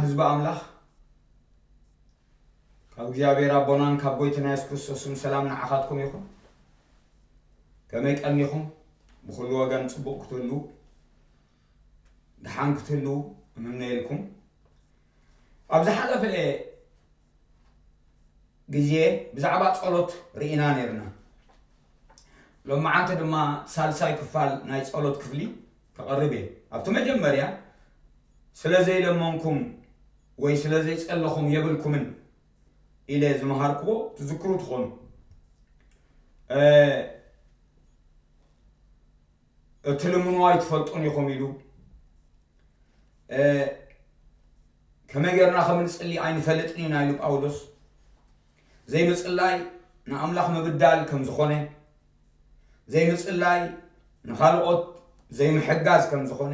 ህዝቢ ኣምላኽ፣ ካብ እግዚኣብሔር ኣቦናን ካብ ጎይትና የሱስ ክርስቶስን ሰላም ንዓኻትኩም ይኹን። ከመይ ቀኒኹም? ብኹሉ ወገን ጽቡቕ ክትህልዉ፣ ደሓን ክትህልዉ እምነየልኩም። ኣብ ዝሓለፈ ግዜ ብዛዕባ ጸሎት ርኢና ነይርና። ሎማዓንቲ ድማ ሳልሳይ ክፋል ናይ ጸሎት ክፍሊ ከቕርብ እየ። ኣብቲ መጀመርያ ስለ ዘይለመንኩም ወይ ስለ ዘይጸለኹም የብልኩምን ኢለ ዝመሃርክዎ ትዝክሩ ትኾኑ። እ፣ እትልምንዎ ኣይትፈልጡን ኢኹም ኢሉ። እ፣ ከመይ ጌርና ከም ንጽሊ ኣይንፈልጥን ኢና ኢሉ ጳውሎስ። ዘይምጽላይ ንኣምላኽ ምብዳል ከም ዝኾነ፣ ዘይምጽላይ ንኻልኦት ዘይምሕጋዝ ከም ዝኾነ፣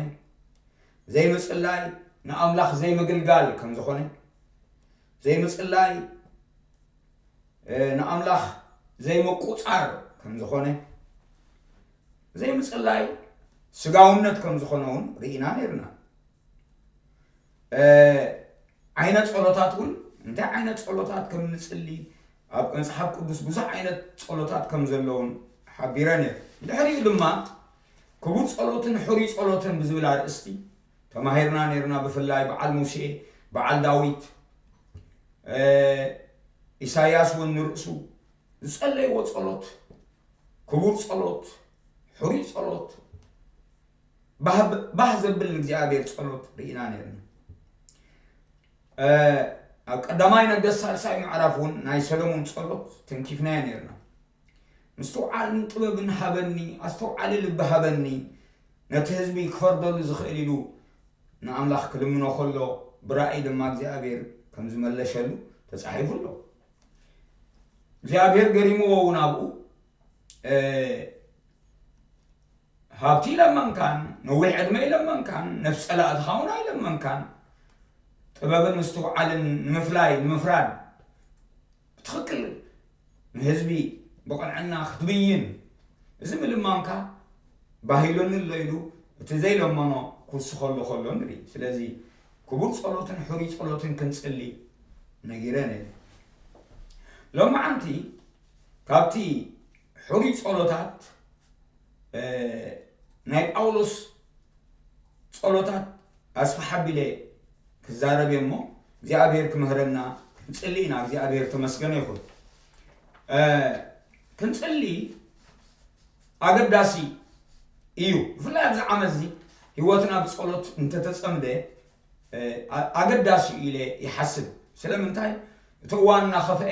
ዘይምጽላይ ንኣምላኽ ዘይምግልጋል ከም ዝኾነ፣ ዘይምጽላይ፣ እ፣ ንኣምላኽ ዘይምቁጻር ከም ዝኾነ፣ ዘይምጽላይ ስጋውነት ከም ዝኾነ እውን ርኢና ነይርና። እ፣ ዓይነት ጸሎታት እውን እንታይ ዓይነት ጸሎታት ከም ንጽሊ ኣብ መጽሓፍ ቅዱስ ብዙሕ ዓይነት ጸሎታት ከም ዘለውን ሓቢረ ነይረ። ድሕሪኡ ድማ ክቡር ጸሎትን ሕሩይ ጸሎትን ብዝብል ኣርእስቲ ተማሂርና ነይርና። ብፍላይ በዓል ሙሴ፣ በዓል ዳዊት፣ እ፣ ኢሳይያስ እውን ንርእሱ ዝጸለይዎ ጸሎት፣ ክቡር ጸሎት፣ ሕሩይ ጸሎት፣ ባህ፣ ባህ ዘብል እግዚኣብሔር ጸሎት ርኢና ነይርና። እ፣ ኣብ ቀዳማይ ነገስት ሳልሳይ ምዕራፍ እውን ናይ ሰሎሞን ጸሎት ተንኪፍናዮ ነይርና። ምስትውዓልን ጥበብን ሃበኒ፣ ኣስተውዓሊ ልቢ ሃበኒ፣ ነቲ ህዝቢ ክፈርደሉ ዝኽእል ኢሉ ንኣምላኽ ክልምኖ ከሎ ብራእይ ድማ እግዚኣብሔር ከም ዝመለሸሉ ተጻሒፉ ኣሎ። እግዚኣብሔር ገሪምዎ እውን ኣብኡ፣ እ፣ ሃብቲ ይለመንካን፣ ነዊሕ ዕድመ ይለመንካን፣ ነፍስ ጸላእትኻ እውን ኣይለመንካን። ጥበብን ምስትውዓልን ንምፍላይ፣ ንምፍራድ፣ ብትኽክል ንህዝቢ ብቕንዕና ክትብይን፣ እዚ ምልማንካ ባሂሉኒ ኣሎ ኢሉ እቲ ዘይለመኖ ክውስኸሉ ከሎ ንርኢ። ስለዚ ክቡር ጸሎትን ሕሩይ ጸሎትን ክንጽሊ ነጊረ ነይረ። ሎማዓንቲ ካብቲ ሕሩይ ጸሎታት፣ እ፣ ናይ ጳውሎስ ጸሎታት ኣስፍሕ ኣቢለ ክዛረብ እየ እሞ፣ እግዚኣብሔር ክምህረና ክንጽሊ ኢና። እግዚኣብሔር ተመስገነ ይኹን። እ፣ ክንጽሊ ኣገዳሲ እዩ። ብፍላይ ኣብዚ ዓመት እዚ ህይወትና ብጸሎት እንተተጸምደ፣ እ፣ ኣ-፣ ኣገዳሲ እዩ ኢለ ይሓስብ። ስለምንታይ? እቲ እዋን እናኸፍአ፣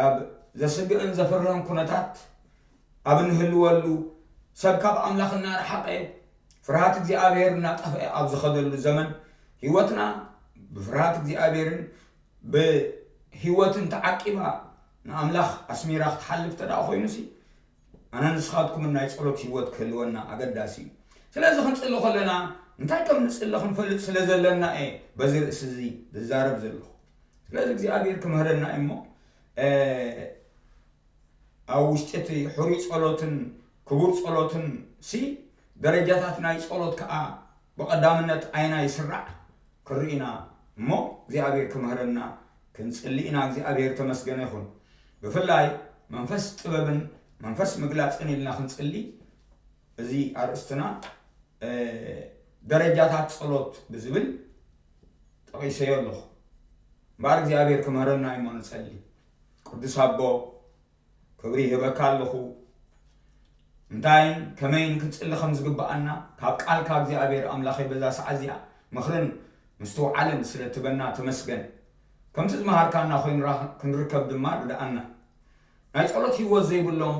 ኣብ ዘስግእን ዘፍርህን ኩነታት ኣብ እንህልወሉ፣ ሰብ ካብ ኣምላኽ እናረሓቐ፣ ፍርሃት እግዚኣብሔር እናጠፍአ ኣብ ዝኸደሉ ዘመን፣ ህይወትና ብፍርሃት እግዚኣብሔርን ብህይወትን ተዓቂባ ንኣምላኽ ኣስሚራ ክትሓልፍ እንተ ደኣ ኮይኑሲ፣ ኣነ ንስኻትኩምን ናይ ጸሎት ህይወት ክህልወና ኣገዳሲ እዩ። ስለዚ ክንጽሊ ከለና እንታይ ከም ንጽሊ ክንፈልጥ ስለ ዘለና እየ በዚ ርእሲ እዚ ዝዛረብ ዘለኹ። ስለዚ እግዚኣብሔር ክምህረና እዩ እሞ፣ እ፣ ኣብ ውሽጢ እቲ ሕሩይ ጸሎትን ክቡር ጸሎትን ሲ ደረጃታት ናይ ጸሎት ከኣ ብቐዳምነት ኣይና ይስራዕ ክርኢ ኢና እሞ እግዚኣብሔር ክምህረና ክንጽሊ ኢና። እግዚኣብሔር ተመስገነ ይኹን። ብፍላይ መንፈስ ጥበብን መንፈስ ምግላጽን ኢልና ክንጽሊ እዚ ኣርእስትና፣ እ፣ ደረጃታት ጸሎት ብዝብል ጠቒሰዮ ኣለኹ። እምበኣር እግዚኣብሔር ክምህረና እሞ ንጸሊ። ቅዱስ ኣቦ፣ ክብሪ ይህበካ ኣለኹ። እንታይን ከመይን ክንጽሊ ከም ዝግብኣና ካብ ቃልካ እግዚኣብሔር ኣምላኸይ በዛ ሰዓት እዚኣ ምኽርን ምስትውዓልን ስለ ትበና ተመስገን። ከምቲ ዝመሃርካና ኮይንና ክንርከብ ድማ ርድኣና። ናይ ጸሎት ህይወት ዘይብሎም፣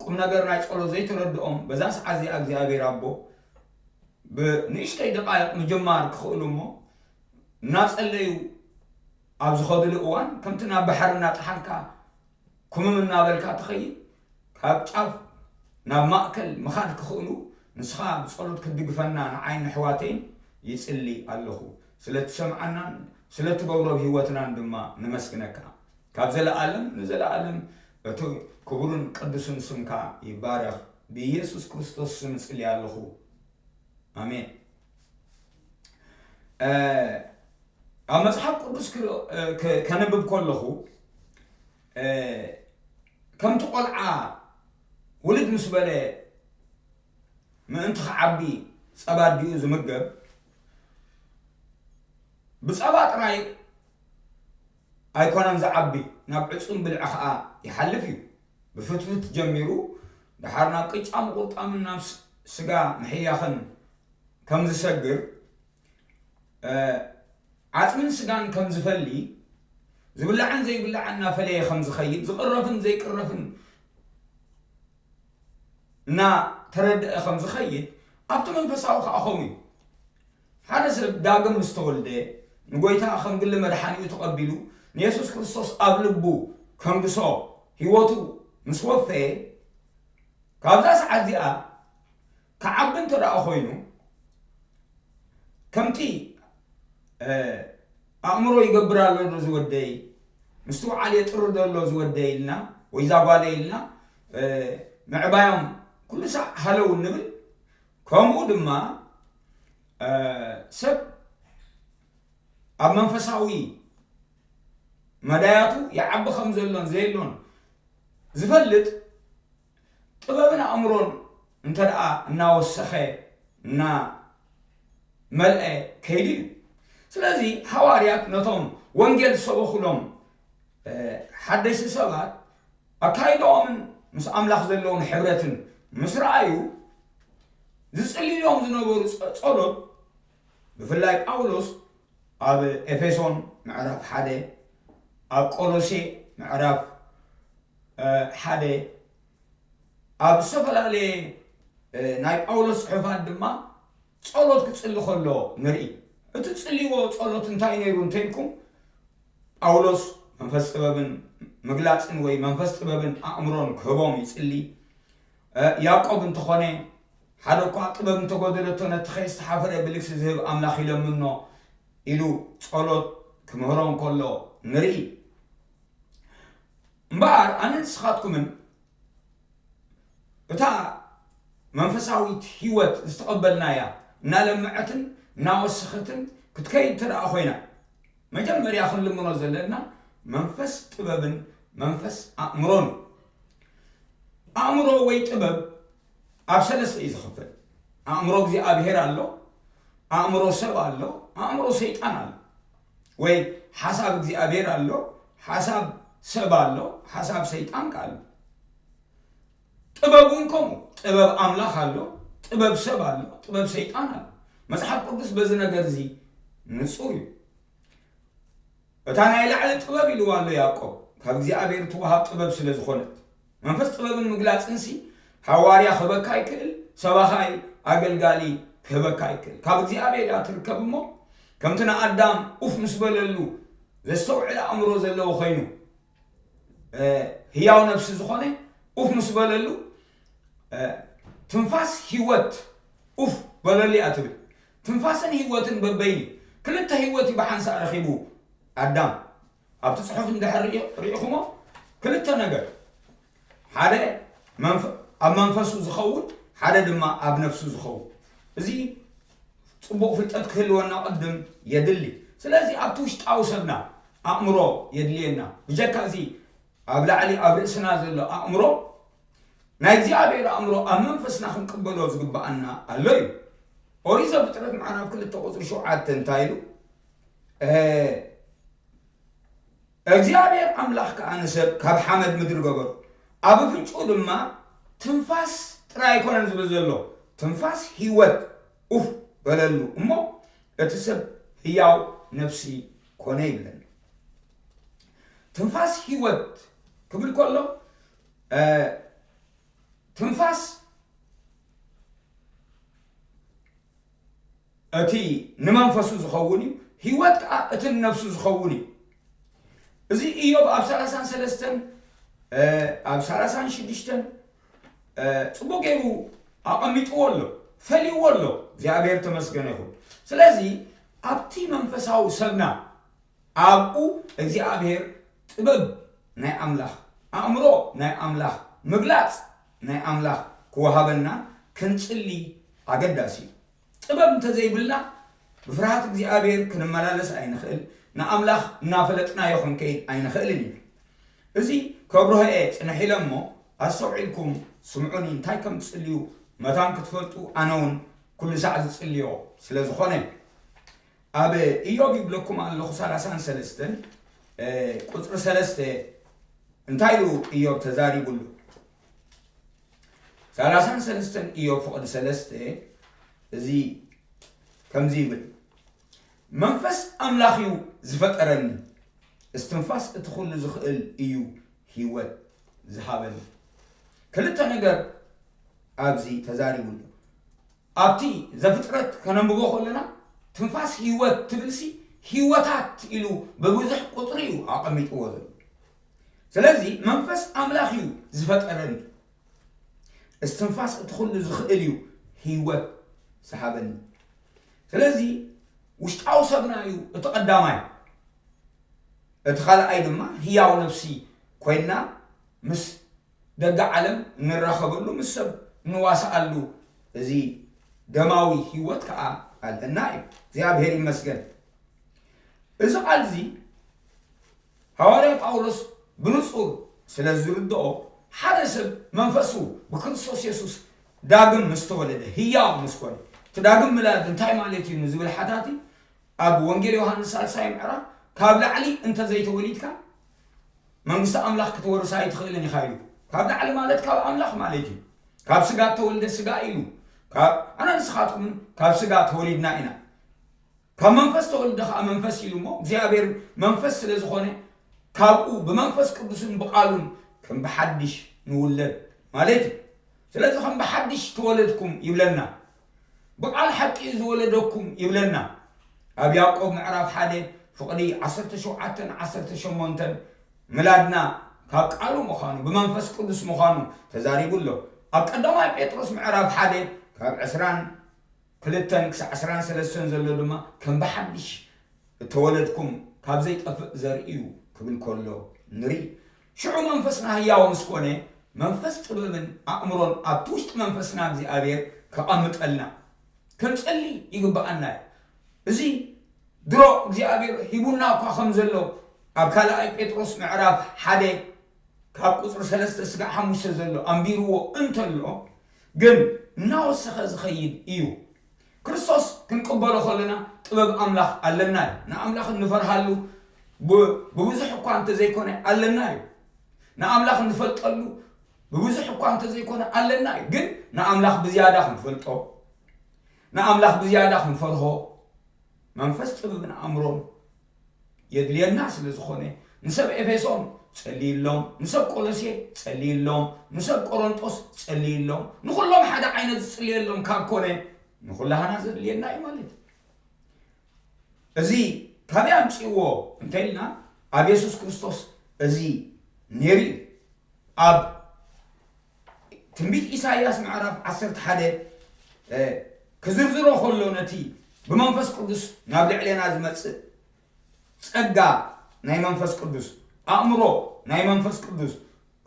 ቁም ነገር ናይ ጸሎት ዘይተረድኦም በዛ ሰዓት እዚኣ እግዚኣብሔር ኣቦ ብንእሽተይ ደቃይቕ ምጅማር ክኽእሉ እሞ እናጸለዩ ኣብ ዝኸድሉ እዋን ከምቲ ናብ ባሕሪ እናጠሓልካ ክምም እናበልካ ትኸይድ፣ ካብ ጫፍ ናብ ማእከል ምኻድ ክኽእሉ ንስኻ ብጸሎት ክትድግፈና ንዓይን ንኣሕዋተይን ይጽሊ ኣለኹ። ስለ እትሰምዓናን ስለ እትገብሮ ኣብ ህይወትናን ድማ ነመስግነካ። ካብ ዘለኣለም ንዘለኣለም እቲ ክቡርን ቅዱስን ስምካ ይባረኽ። ብኢየሱስ ክርስቶስ ስም እጽሊ ኣለኹ። ኣሜን። እ፣ ኣብ መጽሓፍ ቅዱስ ክርኢ-፣ እ፣ ከ-፣ ከንብብ ከለኹ፣ እ፣ ከምቲ ቆልዓ ውልድ ምስ በለ ምእንቲ ክዓቢ ጸባ ኣዲኡ ዝምገብ፣ ብጸባ ጥራይ ኣይኮነን ዝዓቢ፣ ናብ ዕጹም ብልዒ ኸኣ ይሓልፍ እዩ። ብፍትፍት ጀሚሩ፣ ደሓር ናብ ቅጫ ምቑርጣምን ናብ ስ-፣ ስጋ ምሕያኽን ከም ዝሰግር፣ እ፣ ዓጽምን ስጋን ከም ዝፈሊ፣ ዝብላዕን ዘይብላዕን እናፈለየ ከም ዝኸይድ፣ ዝቕረፍን ዘይቅረፍን እናተረድአ ከም ዝኸይድ፣ ኣብቲ መንፈሳዊ ከኣ ከምኡ እዩ። ሓደ ሰብ ዳግም ምስ ተወልደ፣ ንጎይታ ከም ግሊ መድሓኒኡ ተቐቢሉ፣ ንየሱስ ክርስቶስ ኣብ ልቡ ከንግሶ፣ ህይወቱ ምስ ወፈየ፣ ካብዛ ሰዓት እዚኣ ክዓቢ እንተ ደኣ ኮይኑ፣ ከምቲ፣ እ፣ ኣእምሮ ይገብር ኣሎ ዶ ዝወደይ፣ ምስትውዓል የጥሪ ዶ ኣሎ ዝወደይ ኢልና፣ ወይ እዛ ጓለይ ኢልና፣ እ፣ ምዕባዮም ኩሉ ሳዕ ሃለው እንብል፣ ከምኡ ድማ፣ እ፣ ሰብ ኣብ መንፈሳዊ መዳያቱ ይዓቢ ከም ዘሎን ዘየሎን ዝፈልጥ፣ ጥበብን ኣእምሮን እንተ ደኣ እናወሰኸ፣ እናመልአ ከይዱ እዩ። ስለዚ ሃዋርያት ነቶም ወንጌል ዝሰበኹሎም፣ እ፣ ሓደሽቲ ሰባት ኣካይዳኦምን ምስ ኣምላኽ ዘለዎም ሕብረትን ምስ ረኣዩ፣ ዝጽልዩሎም ዝነበሩ ጸ-፣ ጸሎት፣ ብፍላይ ጳውሎስ ኣብ ኤፌሶን ምዕራፍ ሓደ፣ ኣብ ቆሎሴ ምዕራፍ፣ እ፣ ሓደ፣ ኣብ ዝተፈላለየ፣ እ፣ ናይ ጳውሎስ ጽሑፋት ድማ ጸሎት ክጽሊ ከሎ ንርኢ። እቲ ጽልይዎ ጸሎት እንታይ ነይሩ እንተኢልኩም፣ ጳውሎስ መንፈስ ጥበብን ምግላጽን ወይ መንፈስ ጥበብን ኣእምሮን ክህቦም ይጽሊ። እ፣ ያዕቆብ እንተኾነ፣ ሓደ እኳ ጥበብ እንተጎደለቶ ነቲ ከየስተሓፈረ ብልግሲ ዝህብ ኣምላኽ ይለምኖ ኢሉ ጸሎት ክምህሮም ከሎ ንርኢ። እምበኣር ኣነ ንስኻትኩምን እታ መንፈሳዊት ህይወት ዝተቐበልናያ እናለምዐትን እናወሰኸትን ክትከይድ ትረኣ ኮይና፣ መጀመርያ ክንልምኖ ዘለና መንፈስ ጥበብን መንፈስ ኣእምሮን እዩ። ኣእምሮ ወይ ጥበብ ኣብ ሰለስተ እዩ ዝኽፈል። ኣእምሮ እግዚኣብሔር ኣሎ፣ ኣእምሮ ሰብ ኣሎ፣ ኣእምሮ ሰይጣን ኣሎ። ወይ ሓሳብ እግዚኣብሔር ኣሎ፣ ሓሳብ ሰብ ኣሎ፣ ሓሳብ ሰይጣን ከኣ ኣሎ። ጥበብ እውን ከምኡ፣ ጥበብ ኣምላኽ ኣሎ፣ ጥበብ ሰብ ኣሎ፣ ጥበብ ሰይጣን ኣሎ። መጽሓፍ ቅዱስ በዚ ነገር እዚ ንጹር እዩ። እታ ናይ ላዕሊ ጥበብ ኢልዋ ኣሎ ያዕቆብ፣ ካብ እግዚኣብሔር እትወሃብ ጥበብ ስለ ዝኾነት። መንፈስ ጥበብን ምግላጽንሲ፣ ሃዋርያ ክህበካ ይክእል፣ ሰባኻይ፣ ኣገልጋሊ ክህበካ ይክእል። ካብ እግዚኣብሔር እያ ትርከብ እሞ፣ ከምቲ ንኣዳም ኡፍ ምስ በለሉ ዘስተውዕል ኣእምሮ ዘለዎ ኾይኑ፣ እ፣ ህያው ነፍሲ ዝኾነ ኡፍ ምስ በለሉ፣ እ፣ ትንፋስ ህይወት ኡፍ በለሉ እያ ትብል። ትንፋስን ህይወትን በበይኑ፣ ክልተ ህይወት እዩ ብሓንሳእ ረኺቡ ኣዳም። ኣብቲ ጽሑፍ እንድሕር ርኢ-፣ ርኢኹሞ፣ ክልተ ነገር፣ ሓደ መንፈ-፣ ኣብ መንፈሱ ዝኸውን፣ ሓደ ድማ ኣብ ነፍሱ ዝኸውን። እዚ ጽቡቕ ፍልጠት ክህልወና ቅድም የድሊ። ስለዚ ኣብቲ ውሽጣዊ ሰብና ኣእምሮ የድልየና። ብጀካ እዚ ኣብ ላዕሊ ኣብ ርእስና ዘሎ ኣእምሮ፣ ናይ እግዚኣብሔር ኣእምሮ ኣብ መንፈስና ክንቅበሎ ዝግብኣና ኣሎ እዩ። ኦሪት ዘፍጥረት ምዕራፍ ክልተ ቁጽሪ ሸውዓተ እንታይ ኢሉ? እ፣ እግዚኣብሔር ኣምላኽ ከኣ ንሰብ ካብ ሓመድ ምድሪ ገበሮ፣ ኣብ ኣፍንጭኡ ድማ ትንፋስ ጥራይ ኣይኮነን ዝብል ዘሎ፣ ትንፋስ ህይወት ኡፍ በለሉ እሞ እቲ ሰብ ህያው ነፍሲ ኮነ ይብለና። ትንፋስ ህይወት ክብል ከሎ፣ እ፣ ትንፋስ እቲ ንመንፈሱ ዝኸውን እዩ፣ ህይወት ከኣ እቲ ንነፍሱ ዝኸውን እዩ። እዚ ኢዮብ ኣብ ሰላሳን ሰለስተን፣ እ፣ ኣብ ሰላሳን ሽዱሽተን፣ እ፣ ጽቡቕ ገይሩ ኣቐሚጥዎ ኣሎ፣ ፈልይዎ ኣሎ። እግዚኣብሔር ተመስገነ ይኹን። ስለዚ ኣብቲ መንፈሳዊ ሰብና ኣብኡ እግዚኣብሔር ጥበብ ናይ ኣምላኽ፣ ኣእምሮ ናይ ኣምላኽ፣ ምግላጽ ናይ ኣምላኽ ክወሃበና ክንጽሊ ኣገዳሲ እዩ። ጥበብ እንተዘይብልና ብፍርሃት እግዚኣብሔር ክንመላለስ ኣይንኽእል፣ ንኣምላኽ እናፈለጥናዮ ክንከይድ ኣይንኽእልን ኢና። እዚ ከብርሆ እየ ጽንሕ ኢለ እሞ፣ ኣስተውዒልኩም ስምዑኒ፣ እንታይ ከም ትጽልዩ መታን ክትፈልጡ ኣነ እውን ኩሉ ሳዕ ዝጽልዮ ስለ ዝኾነ። ኣብ ኢዮብ ይብለኩም ኣለኹ ሰላሳን ሰለስተን፣ እ፣ ቁጽሪ ሰለስተ እንታይ ኢሉ ኢዮብ ተዛሪቡሉ? ሰላሳን ሰለስተን ኢዮብ ፍቕዲ ሰለስተ እዚ ከምዚ ይብል፣ መንፈስ ኣምላኽ እዩ ዝፈጠረኒ፣ እስትንፋስ እቲ ኩሉ ዝኽእል እዩ ህይወት ዝሃበኒ። ክልተ ነገር ኣብዚ ተዛሪቡሉ። ኣብቲ ዘፍጥረት ከነንብቦ ከለና ትንፋስ ህይወት ትብልሲ ህይወታት ኢሉ ብብዙሕ ቁጽሪ እዩ ኣቐሚጥዎ ዘሎ። ስለዚ መንፈስ ኣምላኽ እዩ ዝፈጠረኒ፣ እስትንፋስ እቲ ኩሉ ዝኽእል እዩ ህይወት ዝሃበኒ። ስለዚ ውሽጣዊ ሰብና እዩ እቲ ቀዳማይ፣ እቲ ካልኣይ ድማ ህያው ነፍሲ ኮይና ምስ ደገ ዓለም እንራኸበሉ፣ ምስ ሰብ እንዋስኣሉ እዚ ደማዊ ህይወት ከዓ ኣለና እዩ። እግዚኣብሔር ይመስገን። እዚ ቃል እዚ ሃዋርያ ጳውሎስ ብንጹር ስለ ዝርድኦ፣ ሓደ ሰብ መንፈሱ ብክርስቶስ የሱስ ዳግም ምስ ተወለደ፣ ህያው ምስ ኮነ፣ እቲ ዳግም ምላድ እንታይ ማለት እዩ ንዝብል ሓታቲ፣ ኣብ ወንጌል ዮሃንስ ሳልሳይ ምዕራፍ፣ ካብ ላዕሊ እንተ ዘይተወሊድካ መንግስቲ ኣምላኽ ክትወርስ ኣይትኽእልን ኢኻ ኢሉ። ካብ ላዕሊ ማለት ካብ ኣምላኽ ማለት እዩ። ካብ ስጋ እተወልደ ስጋ ኢሉ። ካብ ኣነ ንስኻትኩምን ካብ ስጋ ተወሊድና ኢና። ካብ መንፈስ ተወልደ ኸዓ መንፈስ ኢሉ እሞ እግዚኣብሔር መንፈስ ስለ ዝኾነ ካብኡ ብመንፈስ ቅዱስን ብቃሉን ከም ብሓድሽ ንውለድ ማለት እዩ። ስለዚ ከም ብሓድሽ ተወለድኩም ይብለና። ብቃል ሓቂ እዩ ዝወለደኩም ይብለና። ኣብ ያዕቆብ ምዕራፍ ሓደ ፍቕዲ ዓሰርተ ሸውዓተን ዓሰርተ ሸሞንተን ምላድና ካብ ቃሉ ምዃኑ ብመንፈስ ቅዱስ ምዃኑ ተዛሪቡ ኣሎ። ኣብ ቀዳማይ ጴጥሮስ ምዕራፍ ሓደ ካብ ዕስራን ክልተን ክሳዕ ዕስራን ሰለስተን ዘሎ ድማ ከም ብሓድሽ እተወለድኩም ካብ ዘይጠፍእ ዘርኢ እዩ ክብል ከሎ ንርኢ። ሽዑ መንፈስና ህያው ምስ ኮነ መንፈስ ጥበብን ኣእምሮን ኣብቲ ውሽጢ መንፈስና እግዚኣብሔር ከቐምጠልና ክንጽሊ ይግብኣና እዩ። እዚ ድሮ እግዚኣብሔር ሂቡና እኳ ከም ዘሎ ኣብ ካልኣይ ጴጥሮስ ምዕራፍ ሓደ ካብ ቁጽሪ ሰለስተ ስጋዕ ሓሙሽተ ዘሎ ኣንቢርዎ እንተሎ ግን እናወሰኸ ዝኸይድ እዩ። ክርስቶስ ክንቅበሎ ከለና ጥበብ ኣምላኽ ኣለና እዩ። ንኣምላኽ እንፈርሃሉ ብ-፣ ብብዙሕ እኳ እንተዘይኮነ ኣለና እዩ። ንኣምላኽ እንፈልጠሉ ብብዙሕ እኳ እንተዘይኮነ ኣለና እዩ። ግን ንኣምላኽ ብዝያዳ ክንፈልጦ፣ ንኣምላኽ ብዝያዳ ክንፈርሆ መንፈስ ጥበብን ኣእምሮን የድልየና ስለ ዝኾነ ንሰብ ኤፌሶን ጸልይሎም፣ ንሰብ ቆሎሴ ጸልይሎም፣ ንሰብ ቆሮንጦስ ጸልይሎም፣ ንኹሎም ሓደ ዓይነት ዝጽልየሎም ካብ ኮነ ንኹላህና ዘድልየና እዩ ማለት እዩ። እዚ ካበይ ኣምጽእዎ እንተኢልና ኣብ የሱስ ክርስቶስ እዚ ነይሩ እዩ። ኣብ ትንቢት ኢሳይያስ ምዕራፍ ዓሰርተ ሓደ፣ እ፣ ክዝርዝሮ ከሎ ነቲ ብመንፈስ ቅዱስ ናብ ልዕሌና ዝመጽእ ጸጋ ናይ መንፈስ ቅዱስ፣ ኣእምሮ ናይ መንፈስ ቅዱስ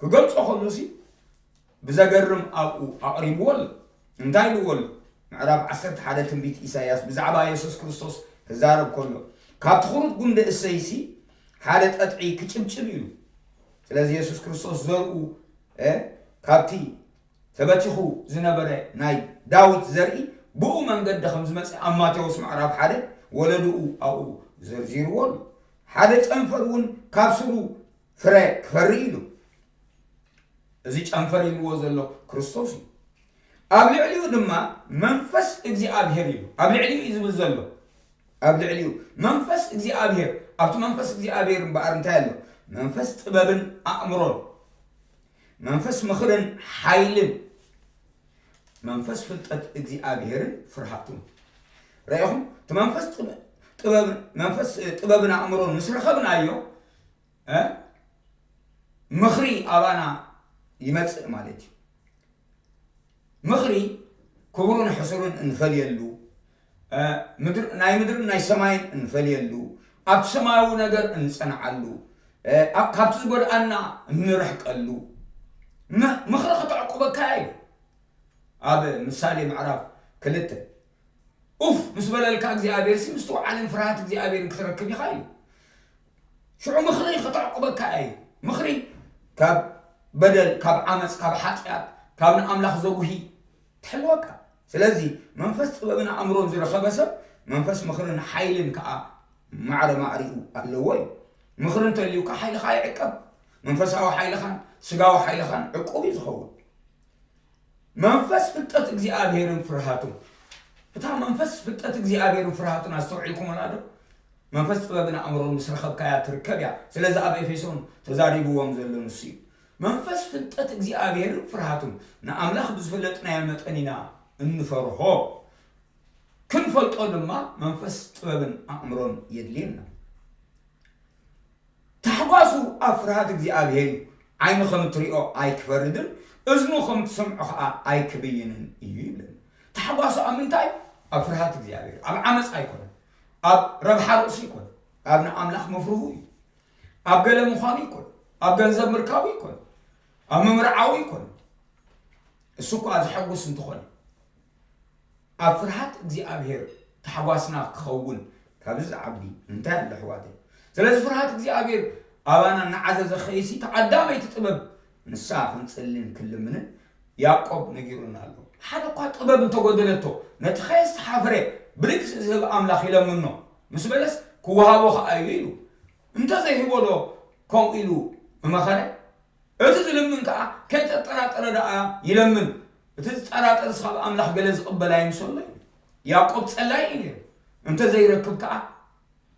ክገልጾ ከሎሲ ብዘገርም ኣብኡ ኣቕሪብዎ ኣሎ። እንታይ ኢልዎ ኣሎ? ምዕራፍ ዓሰርተ ሓደ ትንቢት ኢሳይያስ ብዛዕባ የሱስ ክርስቶስ ክዛረብ ከሎ፣ "ካብቲ ኽሩት ጉንዲ እሰይሲ ሓደ ጠጥዒ ክጭብጭብ" ኢሉ። ስለዚ የሱስ ክርስቶስ ዘርኡ፣ እ፣ ካብቲ ተበቲኹ ዝነበረ ናይ ዳዊት ዘርኢ ብኡ መንገዲ ከም ዝመጽእ ኣብ ማቴዎስ ምዕራፍ ሓደ ወለድኡ ኣብኡ ዘርዚርዎ ኣሎ። ሓደ ጨንፈር እውን ካብ ስሩ ፍረ ክፈሪ ኢሉ። እዚ ጨንፈር ኢልዎ ዘሎ ክርስቶስ እዩ። ኣብ ልዕሊኡ ድማ መንፈስ እግዚኣብሔር ኢሉ። ኣብ ልዕሊኡ እዩ ዝብል ዘሎ። ኣብ ልዕሊኡ መንፈስ እግዚኣብሔር፣ ኣብቲ መንፈስ እግዚኣብሔር እምበኣር እንታይ ኣሎ? መንፈስ ጥበብን ኣእምሮን፣ መንፈስ ምኽርን ሓይልን፣ መንፈስ ፍልጠት እግዚኣብሔርን ፍርሃቱን። ረኢኹም? እቲ መንፈስ ጥበ-፣ ጥበብን፣ መንፈስ ጥበብን ኣእምሮን ምስ ረኸብናዮ፣ እ፣ ምኽሪ ኣባና ይመጽእ ማለት እዩ። ምኽሪ ክቡርን ሕሱርን እንፈልየሉ፣ እ፣ ምድር-፣ ናይ ምድርን ናይ ሰማይን እንፈልየሉ፣ ኣብቲ ሰማያዊ ነገር እንጸንዓሉ፣ እ፣ ኣብ-፣ ካብቲ ዝጎድኣና እንርሕቀሉ፣ ም-፣ ምኽሪ ከተዕቁበካ እዩ። ኣብ ምሳሌ ምዕራፍ ክልተ፣ ኡፍ ምስ በለልካ እግዚኣብሔር ሲ ምስትውዓልን ፍርሃት እግዚኣብሔርን ክትረክብ ኢኻ ኢሉ። ሽዑ ምኽሪ ከተዕቁበካ እዩ። ምኽሪ ካብ በደል፣ ካብ ዓመፅ፣ ካብ ሓጢኣት፣ ካብ ንኣምላኽ ዘጉሂ ትሕልወካ። ስለዚ መንፈስ ጥበብን ኣእምሮን ዝረኸበ ሰብ መንፈስ ምኽርን ሓይልን ከዓ ማዕረ ማዕሪኡ ኣለዎ እዩ። ምኽሪ እንተልዩካ ሓይልኻ ይዕቀብ። መንፈሳዊ ሓይልኻን ስጋዊ ሓይልኻን ዕቁብ እዩ ዝኸውን። መንፈስ ፍልጠት እግዚኣብሔርን ፍርሃቱን። እታ መንፈስ ፍልጠት እግዚኣብሔርን ፍርሃቱን ኣስተውዒልኩምላ ዶ? መንፈስ ጥበብን ኣእምሮን ምስ ረኸብካያ ትርከብ እያ። ስለዚ ኣብ ኤፌሶን ተዛሪብዎም ዘሎ ንሱ እዩ። መንፈስ ፍልጠት እግዚኣብሔርን ፍርሃቱን፣ ንኣምላኽ ብዝፈለጥናዮ መጠን ኢና እንፈርሆ። ክንፈልጦ ድማ መንፈስ ጥበብን ኣእምሮን የድልየና። ታሕጓሱ ኣብ ፍርሃት እግዚኣብሔር እዩ። ዓይኑ ከም እትሪኦ ኣይክፈርድን፣ እዝኑ ከም እትሰምዖ ኸዓ ኣይክብይንን እዩ ይብለና። ታሕጓሱ ኣብ ምንታይ? ኣብ ፍርሃት እግዚኣብሔር። ኣብ ዓመፅ ኣይኮነን። ኣብ ረብሓ ርእሱ ኣይኮነን። ኣብ ንኣምላኽ ምፍርሁ እዩ። ኣብ ገለ ምዃኑ ኣይኮነን። ኣብ ገንዘብ ምርካቡ ኣይኮነን። ኣብ ምምርዓው ኣይኮነን። እሱ እኳ ዘሐጉስ እንተኾነ፣ ኣብ ፍርሃት እግዚኣብሔር ታሕጓስና ክኸውን ካብዚ ዝዓቢ እንታይ ኣሎ ኣሕዋተይ? ስለዚ ፍርሃት እግዚኣብሔር ኣባና እናዓዘዘ ኸይሲ፣ እታ ቀዳመይቲ ጥበብ ንሳ ክንጽልን ክንልምንን ያዕቆብ ነጊሩና ኣሎ። ሓደ እኳ ጥበብ እንተጎደለቶ፣ ነቲ ከየስተሓፍረ ብልግሲ ዝህብ ኣምላኽ ይለምኖ ምስ በለስ፣ ክወሃቦ ኸዓ እዩ ኢሉ። እንተዘይህቦ ዶ ከምኡ ኢሉ ምመኸረ? እቲ ዝልምን ከኣ ከይተጠራጠረ ደኣ ይለምን። እቲ ዝጠራጠርስ ካብ ኣምላኽ ገለ ዝቕበል ኣይምሰሎ እዩ። ያዕቆብ ጸላይ እዩ ነይሩ። እንተ ዘይረክብ ከኣ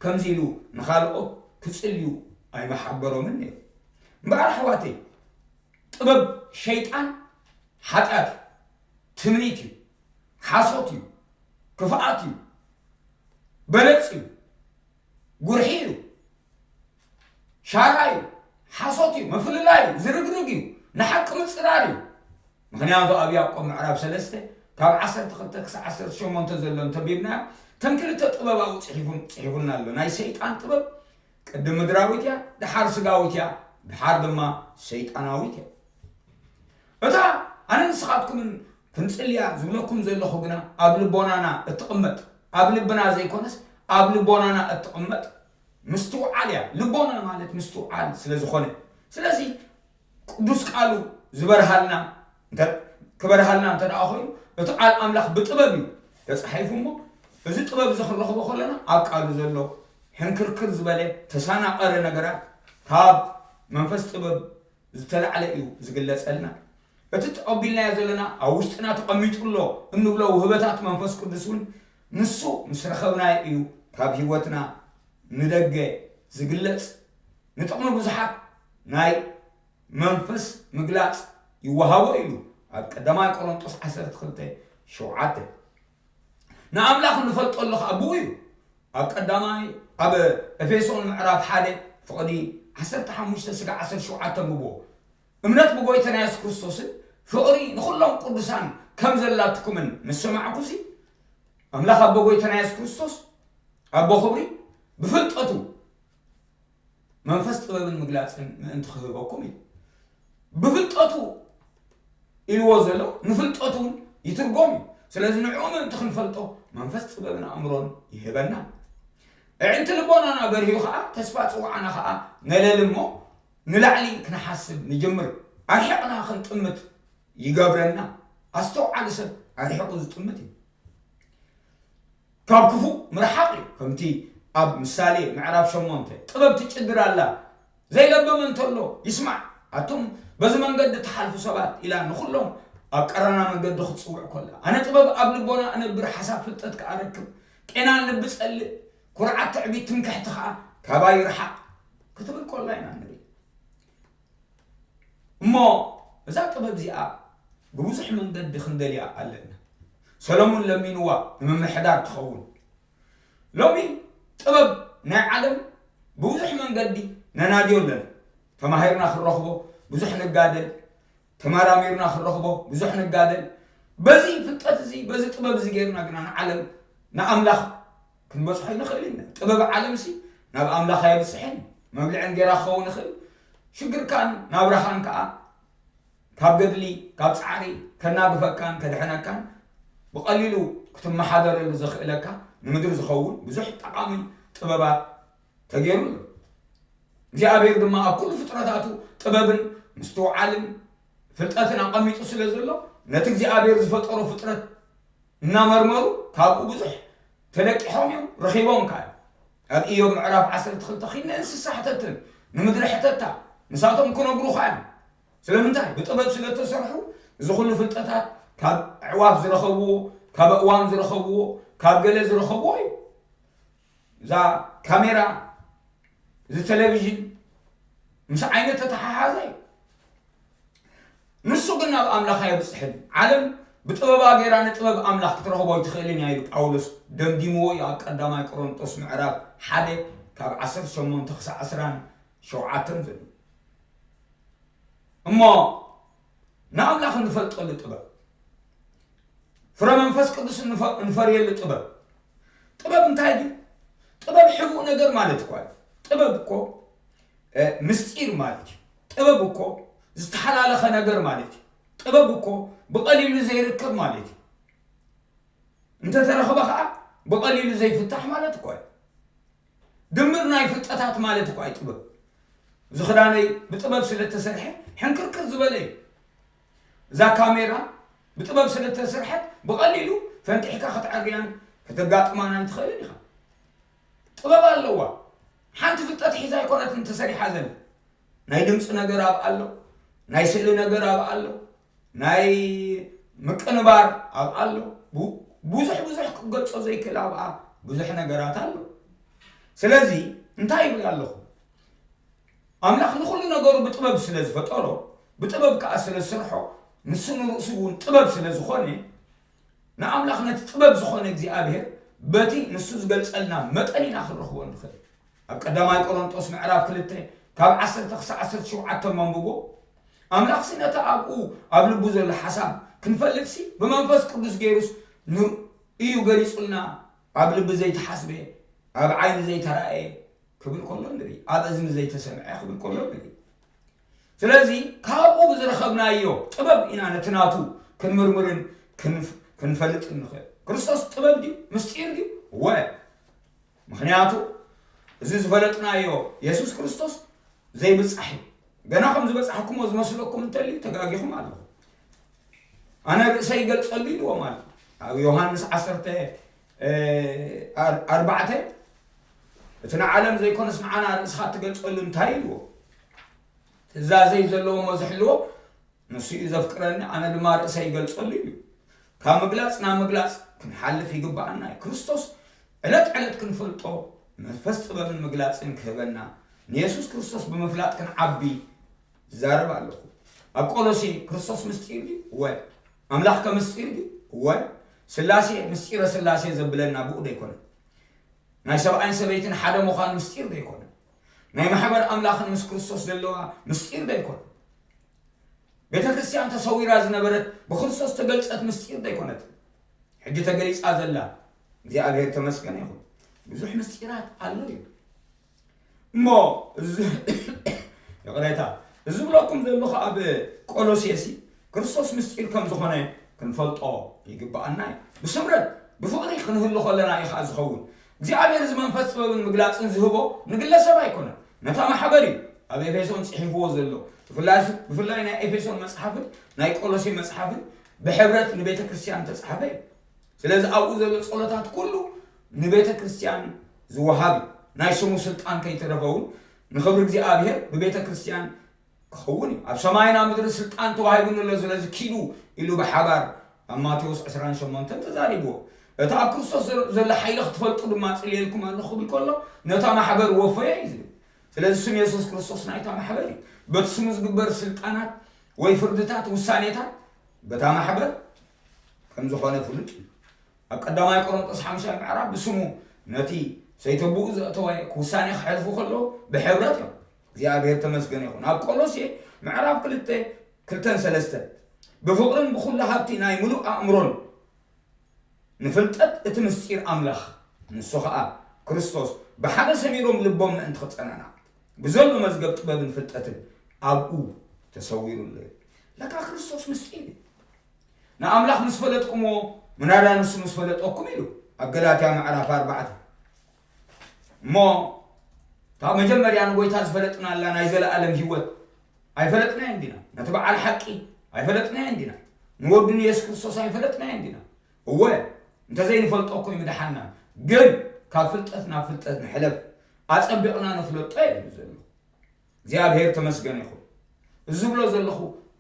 ከምዚ ኢሉ ንኻልኦት ክጽልዩ ኣይመሓበሮምን ነይሩ። እምበኣር ኣሕዋተይ፣ ጥበብ ሸይጣን ሓጢኣት እዩ፣ ትምኒት እዩ፣ ሓሶት እዩ፣ ክፍኣት እዩ፣ በለጽ እዩ፣ ጉርሒ እዩ፣ ሻራ እዩ፣ ሓሶት እዩ፣ ምፍልላይ እዩ፣ ዝርግርግ እዩ፣ ንሓቂ ምጽራር እዩ። ምኽንያቱ ኣብ ያዕቆብ ምዕራፍ ሰለስተ ካብ ዓሰርተ ክልተ ክሳብ ዓሰርተ ሸሞንተ ዘሎ እንተቢብናዮ፣ እተን ክልተ ጥበባዊ ጽሒፉን-፣ ጽሒፉልና ኣሎ። ናይ ሰይጣን ጥበብ ቅድም ምድራዊት እያ፣ ደሓር ስጋዊት እያ፣ ደሓር ድማ ሰይጣናዊት እያ። እታ ኣነ ንስኻትኩምን ክንጽልያ ዝብለኩም ዘለኹ ግና ኣብ ልቦናና እትቕመጥ፣ ኣብ ልብና ዘይኮነስ ኣብ ልቦናና እትቕመጥ ምስትውዓል እያ። ልቦና ማለት ምስትውዓል ስለ ዝኾነ። ስለዚ ቅዱስ ቃሉ ዝበርሃልና እንተ-፣ ክበርሃልና እንተ ደኣ ኮይኑ፣ እቲ ቃል ኣምላኽ ብጥበብ እዩ ተጻሒፉ እሞ፣ እዚ ጥበብ እዚ ክንረኽቦ ከለና ኣብ ቃሉ ዘሎ ሕንክርክር ዝበለ ተሳናቐረ ነገራት ካብ መንፈስ ጥበብ ዝተላዕለ እዩ ዝግለጸልና። እቲ ተቐቢልናዮ ዘለና ኣብ ውሽጥና ተቐሚጡ ኣሎ እንብሎ ውህበታት መንፈስ ቅዱስ እውን ንሱ ምስ ረኸብናዮ እዩ ካብ ህይወትና ንደገ ዝግለጽ። ንጥቕሚ ብዙሓት ናይ መንፈስ ምግላጽ ይወሃቦ ኢሉ ኣብ ቀዳማይ ቆሮንጦስ ዓሰርተ ክልተ ሸውዓተ። ንኣምላኽ እንፈልጠሉ ኸኣ ብኡ እዩ። ኣብ ቀዳማይ፣ ኣብ ኤፌሶን ምዕራፍ ሓደ ፍቕዲ ዓሰርተ ሓሙሽተ ስጋ ዓሰርተ ሸውዓተ ኣንብብዎ። እምነት ብጎይታና የሱስ ክርስቶስን ፍቕሪ ንኹሎም ቅዱሳን ከም ዘላትኩምን ምስ ሰማዕኩሲ፣ ኣምላኽ ኣቦ ጎይታና የሱስ ክርስቶስ፣ ኣቦ ክብሪ፣ ብፍልጠቱ መንፈስ ጥበብን ምግላጽን ምእንቲ ክህበኩም እዩ። ብፍልጠቱ ኢልዎ ዘሎ ንፍልጠቱ እውን ይትርጎም እዩ። ስለዚ ንዕኡ ምእንቲ ክንፈልጦ መንፈስ ጥበብን ኣእምሮን ይህበና። ኣዒንቲ ልቦናና በርሂዩ ኸዓ ተስፋ ጽውዓና ኸዓ ነለሊ እሞ ንላዕሊ ክንሓስብ ንጅምር። ኣርሒቕና ክንጥምት ይገብረና። ኣስተውዓሊ ሰብ ኣርሒቑ ዝጥምት እዩ። ካብ ክፉእ ምርሓቕ እዩ። ከምቲ ኣብ ምሳሌ ምዕራፍ ሸሞንተ፣ ጥበብ ትጭድር ኣላ፣ ዘይለበመ እንተሎ ይስማዕ፣ ኣቱም በዚ መንገዲ ትሓልፉ ሰባት ኢላ ንኹሎም ኣብ ቀራና መንገዲ ክትጽውዕ ከላ፣ ኣነ ጥበብ ኣብ ልቦና እነብር፣ ሓሳብ ፍልጠት ከኣ ረክብ፣ ቄናን ልቢ ጸልእ፣ ኩርዓት ትዕቢት ትምክሕቲ ከኣ ካባይ ይርሓቕ ክትብል ከላ ኢና ንርኢ። እሞ እዛ ጥበብ እዚኣ ብብዙሕ መንገዲ ክንደልያ ኣለና። ሰሎሞን ለሚንዋ ንምምሕዳር ትኸውን። ሎሚ ጥበብ ናይ ዓለም ብብዙሕ መንገዲ ነናድዮ ኣለና። ተማሂርና ክንረኽቦ ብዙሕ ንጋደል፣ ተመራሚርና ክንረኽቦ ብዙሕ ንጋደል። በዚ ፍልጠት እዚ፣ በዚ ጥበብ እዚ ጌርና ግና ንዓለም፣ ንኣምላኽ ክንበጽሖ ኣይንኽእል ኢና። ጥበብ ዓለምሲ ናብ ኣምላኽ ኣየብጽሕን እዩ። መብልዒ እንጌራ ክኸውን ይኽእል፣ ሽግርካን ናብራኻን ከኣ ካብ ገድሊ፣ ካብ ጻዕሪ ከናግፈካን ከድሕነካን ብቐሊሉ ክትመሓደረሉ ዘኽእለካ ንምድሪ ዝኸውን ብዙሕ ጠቓሚ ጥበባት ተገይሩ ኣሎ። እግዚኣብሔር ድማ ኣብ ኩሉ ፍጥረታቱ ጥበብን ምስትውዓልን ፍልጠትን ኣቐሚጡ ስለ ዘሎ፣ ነቲ እግዚኣብሔር ዝፈጠሮ ፍጥረት እናመርመሩ ካብኡ ብዙሕ ተለቂሖም እዮም፣ ረኺቦም ከኣ። ኣብ ኢዮብ ምዕራፍ ዓሰርተ ክልተ ኺድ ንእንስሳ ሕተትን ንምድሪ ሕተታ፣ ንሳቶም ክነግሩኻ እዮም። ስለምንታይ? ብጥበብ ስለ እተሰርሑ፣ እዚ ኹሉ ፍልጠታት ካብ ኣዕዋፍ ዝረኸብዎ፣ ካብ ኣእዋም ዝረኸብዎ፣ ካብ ገለ ዝረኸብዎ እዩ። እዛ ካሜራ፣ እዚ ቴሌቪዥን ምስ ዓይኒ ተተሓሓዘ እዩ። ንሱ ግን ናብ ኣምላኽ ኣየብጽሕን። ዓለም ብጥበባ ገይራ ንጥበብ ኣምላኽ ክትረኽቦ ኣይትኽእልን እያ ኢሉ ጳውሎስ ደምዲምዎ እዩ ኣብ ቀዳማይ ቆሮንጦስ ምዕራፍ ሓደ ካብ ዓሰርተ ሸሞንተ ክሳዕ ዕስራን ሸውዓተን ዘሎ። እሞ ንኣምላኽ እንፈልጠሉ ጥበብ፣ ፍረ መንፈስ ቅዱስ እንፈ-፣ እንፈርየሉ ጥበብ። ጥበብ እንታይ ድዩ? ጥበብ ሕቡእ ነገር ማለት እኳ እዩ። ጥበብ እኮ፣ እ፣ ምስጢር ማለት እዩ። ጥበብ እኮ ዝተሓላለኸ ነገር ማለት እዩ። ጥበብ እኮ ብቐሊሉ ዘይርከብ ማለት እዩ። እንተተረኸበ ኸዓ ብቐሊሉ ዘይፍታሕ ማለት እኳ እዩ። ድምር ናይ ፍልጠታት ማለት እኳ እዩ ጥበብ። እዚ ኽዳነይ ብጥበብ ስለ እተሰርሐ ሕንክርክር ዝበለ እዩ። እዛ ካሜራ ብጥበብ ስለ እተሰርሐት ብቐሊሉ ፈንጢሕካ ከተዐርያን ከተጋጥማን ኣይትኽእልን ኢኻ። ጥበብ ኣለዋ። ሓንቲ ፍልጠት ሒዛ ኣይኮነትን ተሰሪሓ ዘላ። ናይ ድምፂ ነገር ኣብኣ ኣሎ፣ ናይ ስእሊ ነገር ኣብኣ ኣሎ፣ ናይ ምቅንባር ኣብኣ ኣሎ። ቡ-፣ ብዙሕ ብዙሕ ክገልጾ ዘይክእል ኣብኣ ብዙሕ ነገራት ኣሎ። ስለዚ እንታይ ይብል ኣለኹ? ኣምላኽ ንኹሉ ነገሩ ብጥበብ ስለ ዝፈጠሮ፣ ብጥበብ ከኣ ስለ ዝሰርሖ፣ ንሱ ንርእሱ እውን ጥበብ ስለ ዝኾነ፣ ንኣምላኽ ነቲ ጥበብ ዝኾነ እግዚኣብሔር በቲ ንሱ ዝገልጸልና መጠን ኢና ክንረኽቦ ንኽእል። ኣብ ቀዳማይ ቆሮንጦስ ምዕራፍ ክልተ ካብ ዓሰርተ ክሳዕ ዓሰርተ ሸውዓተ መንብቦ፣ ኣምላኽሲ ነቲ ኣብኡ ኣብ ልቡ ዘሎ ሓሳብ ክንፈልጥሲ ብመንፈስ ቅዱስ ገይሩስ ን-፣ እዩ ገሊጹልና። ኣብ ልቢ ዘይተሓስበ፣ ኣብ ዓይኒ ዘይተራእየ ክብል ከሎ ንርኢ፣ ኣብ እዝኒ ዘይተሰምዐ ክብል ከሎ ንርኢ። ስለዚ ካብኡ ብዝረኸብናዮ ጥበብ ኢና ነቲ ናቱ ክንምርምርን ክንፍ-፣ ክንፈልጥን ንኽእል። ክርስቶስ ጥበብ ድዩ? ምስጢር ድዩ? ወ-፣ ምኽንያቱ እዚ ዝፈለጥናዮ የሱስ ክርስቶስ ዘይብጻሕ እዩ። ገና ከም ዝበጻሕኩሞ ዝመስለኩም እንተልዩ ተጋጊኹም ኣለኹም። ኣነ ርእሰይ ይገልጸሉ ኢልዎ ማለት እዩ። ኣብ ዮሃንስ ዓሰርተ፣ እ፣ ኣር-፣ ኣርባዕተ፣ "እቲ ንዓለም ዘይኮነስ ንዓና ርእስኻ እትገልጸሉ እንታይ?" ኢልዎ። "ትእዛዘይ ዘለዎ እሞ ዝሕልዎ ንሱ እዩ ዘፍቅረኒ፣ ኣነ ድማ ርእሰይ ይገልጸሉ" ኢሉ። ካብ ምግላጽ ናብ ምግላጽ ክንሓልፍ ይግብኣና እዩ። ክርስቶስ ዕለት ዕለት ክንፈልጦ መንፈስ ጥበብን ምግላጽን ክህበና፣ ንየሱስ ክርስቶስ ብምፍላጥ ክንዓቢ ዝዛረብ ኣለኹ። ኣብ ቆሎሴ ክርስቶስ ምስጢር ድዩ? እወ። ኣምላኽ ከ ምስጢር ድዩ? እወ። ስላሴ ምስጢረ ስላሴ ዘብለና ብኡ ዶ ኣይኮነን? ናይ ሰብኣይን ሰበይትን ሓደ ምዃን ምስጢር ዶ ኣይኮነን? ናይ ማሕበር ኣምላኽን ምስ ክርስቶስ ዘለዋ ምስጢር ዶ ኣይኮነን? ቤተ ክርስቲያን ተሰዊራ ዝነበረት ብክርስቶስ ተገልጸት ምስጢር ዶ ኣይኮነትን? ሕጂ ተገሊጻ ዘላ። እግዚኣብሔር ተመስገነ ይኹን። ብዙሕ ምስጢራት ኣሎ እዩ። እሞ እዚ፣ ይቕሬታ፣ እዚ ዝብለኩም ዘለኹ ኣብ ቆሎሴሲ ክርስቶስ ምስጢር ከም ዝኾነ ክንፈልጦ ይግብኣና እዩ። ብስምረት፣ ብፍቕሪ ክንህሉ ከለና እዩ ኸኣ ዝኸውን። እግዚኣብሔር እዚ መንፈስ ጥበብን ምግላጽን ዝህቦ ንግለሰብ ኣይኮነን፣ ነታ ማሕበር እዩ ኣብ ኤፌሶን ጽሒፍዎ ዘሎ። ብፍላይ፣ ብፍላይ ናይ ኤፌሶን መጽሓፍን ናይ ቆሎሴ መጽሓፍን ብሕብረት ንቤተ ክርስቲያን ተጻሕፈ እዩ። ስለዚ ኣብኡ ዘሎ ጸሎታት ኩሉ ንቤተ ክርስቲያን ዝወሃብ እዩ። ናይ ስሙ ስልጣን ከይተረፈ እውን ንኽብሪ እግዚኣብሔር ብቤተ ክርስቲያን ክኸውን እዩ። ኣብ ሰማይን ኣብ ምድሪ ስልጣን ተዋሂቡኒ ኣሎ፣ ስለዚ ኪዱ ኢሉ ብሓባር ኣብ ማቴዎስ ዕስራን ሸሞንተን ተዛሪብዎ። እቲ ኣብ ክርስቶስ ዘሎ፣ ዘሎ ሓይሊ ክትፈልጡ ድማ ጽልየልኩም ኣለኹ ክብል ከሎ ነታ ማሕበር ወፈዮ እዩ ዝብል። ስለዚ ስም የሱስ ክርስቶስ ናይታ ማሕበር እዩ። በቲ ስሙ ዝግበር ስልጣናት ወይ ፍርድታት፣ ውሳኔታት በታ ማሕበር ከም ዝኾነ ፍሉጥ እዩ። ኣብ ቀዳማይ ቆሮንጦስ ሓምሻይ ምዕራፍ ብስሙ ነቲ ሰይተብኡ ዘእተወ ውሳኔ ክሕልፉ ከለዉ ብሕብረት እዮም። እግዚኣብሔር ተመስገነ ይኹን። ኣብ ቆሎሴ ምዕራፍ ክልተ፣ ክልተን ሰለስተን፣ "ብፍቕርን ብኹሉ ሃብቲ ናይ ምሉእ ኣእምሮን ንፍልጠት እቲ ምስጢር ኣምላኽ፣ ንሱ ኸኣ ክርስቶስ፣ ብሓደ ሰሚሮም ልቦም ምእንቲ ክጸናናዕ፣ ብዘሎ መዝገብ ጥበብን ፍልጠትን ኣብኡ ተሰዊሩ ኣሎ" እዩ። ለካ ክርስቶስ ምስጢር እዩ። ንኣምላኽ ምስ ፈለጥኩምዎ፣ ምናዳ ንሱ ምስ ፈለጠኩም ኢሉ ኣብ ገላትያ ምዕራፍ ኣርባዕተ። እሞ ካብ መጀመርያ ንጎይታ ዝፈለጥናላ ናይ ዘለኣለም ህይወት ኣይፈለጥናዮን ዲና? ነቲ በዓል ሓቂ ኣይፈለጥናዮን ዲና? ንወዱ ንየሱስ ክርስቶስ ኣይፈለጥናዮን ዲና? እወ፣ እንተዘይንፈልጦ እኮ እዩ ምድሓና። ግን ካብ ፍልጠት ናብ ፍልጠት ንሕለፍ፣ ኣጸቢቕና ነፍለጦ የብሉ ዘሎ። እግዚኣብሔር ተመስገን ይኹን። እዚ ዝብሎ ዘለኹ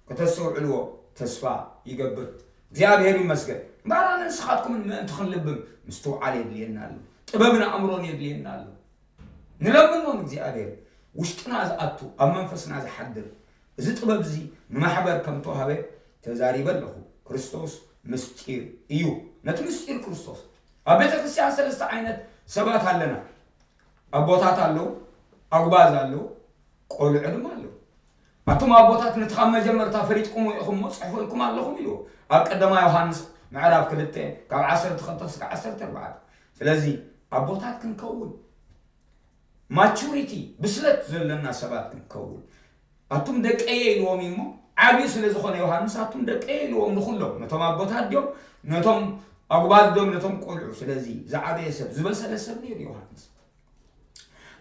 ከተስተውዕልዎ ተስፋ ይገብር። እግዚኣብሔር ይመስገን። እምበኣር ኣነ ንስኻትኩምን ምእንቲ ክንልብም ምስትውዓል የድልየና ኣሎ። ጥበብን ኣእምሮን የድልየና ኣሎ። ንለምኖ ንእግዚኣብሔር ውሽጥና ዝኣቱ ኣብ መንፈስና ዝሓድር እዚ ጥበብ እዚ ንማሕበር ከም ተዋህበ ተዛሪበ ኣለኹ። ክርስቶስ ምስጢር እዩ። ነቲ ምስጢር ክርስቶስ ኣብ ቤተ ክርስቲያን ሰለስተ ዓይነት ሰባት ኣለና። ኣቦታት ኣለዉ፣ ኣጉባዝ ኣለዉ፣ ቆልዑ ድማ ኣለዉ። ኣቱም ኣቦታት ነቲ ካብ መጀመርታ ፈሊጥኩምዎ ኢኹም እሞ ጽሕፈልኩም ኣለኹም ኢልዎ ኣብ ቀዳማይ ዮሃንስ ምዕራፍ ክልተ ካብ ዓሰርተ ክልተ እስከ ዓሰርተ ኣርባዕተ። ስለዚ ኣቦታት ክንከውን ማቹሪቲ ብስለት ዘለና ሰባት ክንከውን ኣቱም ደቀየ ኢልዎም እዩ እሞ ዓብዩ ስለ ዝኾነ ዮሃንስ ኣቱም ደቀየ ኢልዎም ንኹሎም ነቶም ኣቦታት ድዮም ነቶም ኣጉባዝ ድዮም ነቶም ቆልዑ ስለዚ ዝዓበየ ሰብ ዝበሰለ ሰብ ነይሩ ዮሃንስ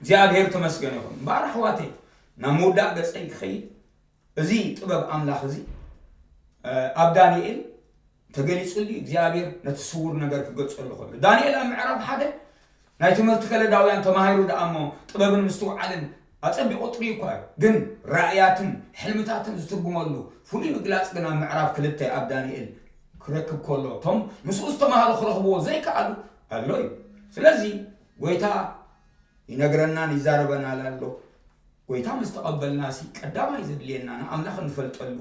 እግዚኣብሔር ተመስገን ይኹን እምበኣር ኣሕዋተይ ናብ ምውዳእ ገፀይ ክኸይድ እዚ ጥበብ ኣምላኽ እዚ ኣብ ዳንኤል ተገሊጹሉ እግዚኣብሔር ነቲ ስውር ነገር ክገልጸሉ ከሎ ዳንኤል ኣብ ምዕራፍ ሓደ ናይ ትምህርቲ ከለዳውያን ተማሂሩ ደኣ እሞ ጥበብን ምስትውዓልን ኣጸቢቑ ጥርዩ እኳ እዩ ግን ራእያትን ሕልምታትን ዝትርጉመሉ ፍሉይ ምግላጽ ግን ኣብ ምዕራፍ ክልተ ኣብ ዳንኤል ክረክብ ከሎ እቶም ምስኡ ዝተማሃሩ ክረኽብዎ ዘይከኣሉ ኣሎ እዩ ስለዚ ጎይታ ይነግረናን ይዛረበናን ኣሎ ጎይታ ምስ ተቐበልናሲ ቀዳማይ ዘድልየና ንኣምላኽ እንፈልጠሉ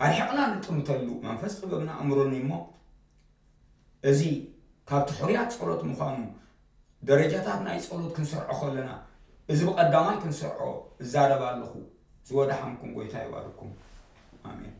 ኣርሒቕና ንጥምተሉ መንፈስ ጥበብን ኣእምሮን እሞ እዚ ካብቲ ሕሩያት ጸሎት ምዃኑ ደረጃታት ናይ ጸሎት ክንሰርዖ ከለና እዚ ብቐዳማይ ክንሰርዖ እዛረብ ኣለኹ ዝወደሓንኩም ጎይታ ይባርኩም ኣሜን